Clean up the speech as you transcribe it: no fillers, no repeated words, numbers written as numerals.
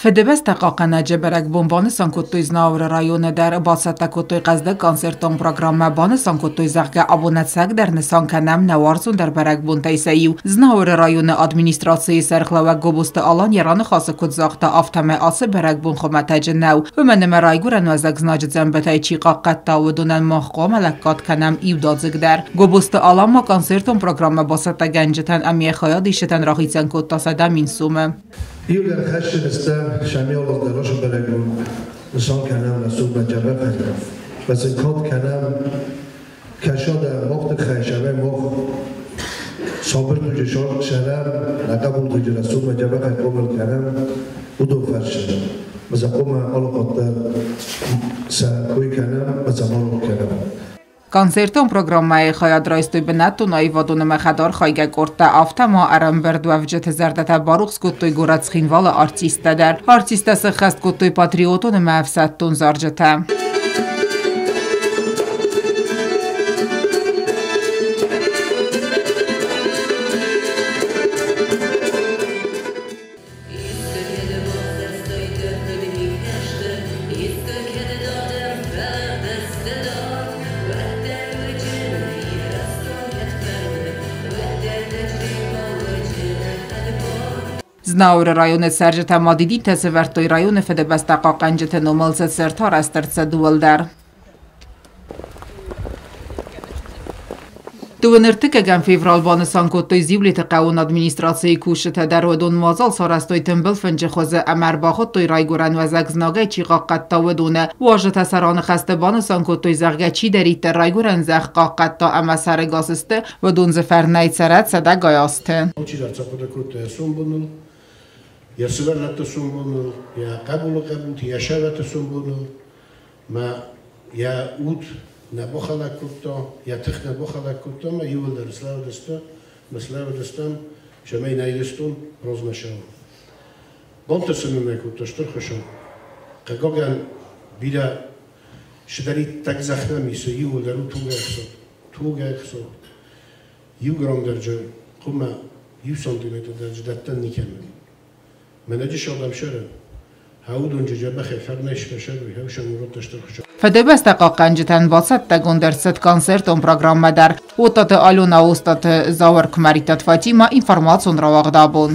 Фыдыбӕстӕ хъахъхъӕнӕджы бӕрӕгбон банысан кодтой Знауыры районы дӕр. Бацӕттӕ кодтой хъӕздыг концертон программӕ. Банысан кодтой, зӕгъгӕ, абон ӕцӕгдӕр нысан кӕнӕм нӕ уарзондӕр бӕрӕгбонтӕй сӕ иу. Знауыры районы администрацийы сӕргълӕууӕг Гобозты Алан йӕ раныхасы куыд загъта, афтӕмӕй ацы бӕрӕгбон хуымӕтӕджы нӕу. Уымӕн ӕмӕ райгуырӕн уӕзӕг знаджы дзӕмбытӕй чи хъахъхъӕдта, уыдонӕн мах хъуамӕ лӕггад кӕнӕм иудадзыгдӕр. Гобозты Алан ма концертон программӕ бацӕттӕгӕнджытӕн ӕмӕ йӕ хайадисджытӕн рахицӕн кодта 100 000 сомы. Иугӕр хӕсджын стӕм, Шамилыл дӕр бӕрӕгбон нысан кӕнӕм рӕсугъд джабӕхӕй. Фӕлӕ кад кӕнӕм кӕсадӕ мах тыххӕй, сӕмӕй мах сабыр дуджы сӕрӕм, нӕ хъӕбул дуджы рӕсугъд джабӕхӕй хъомыл кӕнӕм, уыдон фӕрсы. Мӕ хъуамӕ алыхатт дӕр сӕ кой кӕнӕм, мӕ сӕ ма рох кӕнӕм. Концертон программӕйы хайад райстой бынӕттон аивадон ӕмӕ хӕдархайгӕ къордтӕ, афтӕ ма ӕрӕмбырдуӕвджыты зӕрдӕтӕ барухс кодтой горӕт Цхинвалы артисттӕ дӕр. Артисттӕ сӕххӕст кодтой патриотон ӕмӕ ӕфсӕддон зарджытӕ. Знауыры районы цӕрджытӕ ма дидинтӕ сӕвӕрдтой районы Фыдыбӕстӕ хъахъхъӕнджыты номыл цы цырт арӕзт ӕрцыд, ууыл дӕр. 23 феврал банысан кодтой Зиулеты хъӕуон администрацийы кусджытӕ дӕр. Уыдон мадзал сарӕзтой тымбыл фынджы хуызы ӕмӕ ӕрбахуыдтой райгуырӕн уӕзӕг знагӕй чи хъахъхъӕдта, уыдоны. Уазджытӕ сӕ раныхӕсты банысан кодтой, зӕгъгӕ, чидӕриддӕр райгуырӕн зӕхх хъахъхъӕдта ӕмӕ сӕрӕгас сты, уыдон дзы фӕрнӕй цӕрӕд сӕдӕгай азты. Алчидӕр цӕхъуыды кодта йӕ сомбоныл, йӕ сывӕллӕтты сомбоныл, йӕ хъӕбулы хъӕбулты, йӕ сӕвӕты сомбоныл. Мӕ йӕ уд нӕ бахӕлӕг кодта, йӕ тых нӕ бахӕлӕг кодта, ӕмӕ иууылдӕр слӕууыдысты, ӕмӕ слӕууыдыстӕм, цӕмӕй нӕ Ирыстон размӕ цӕуа. Бантысын нын кодта стыр хуыцау. Хъыгагӕн, бирӕ цыдӕриддӕр зӕхх нӕм исы, иууылдӕр у тугӕхсад. Тугӕхсад. Иу грамм дӕр дзы хъуымӕ, иу сантиметр дӕр дзы дӕттӕн никӕмӕн. Мӕнӕ садам сӕры. Фыдыбӕстӕ хъахъхъӕнджытӕн бацӕттӕгонд ӕрцыд концертон программӕ дӕр. Оттаты Алена, Остаты Зауыр, Куымӕридтаты Фатимӕ, информацион рауагъд абон.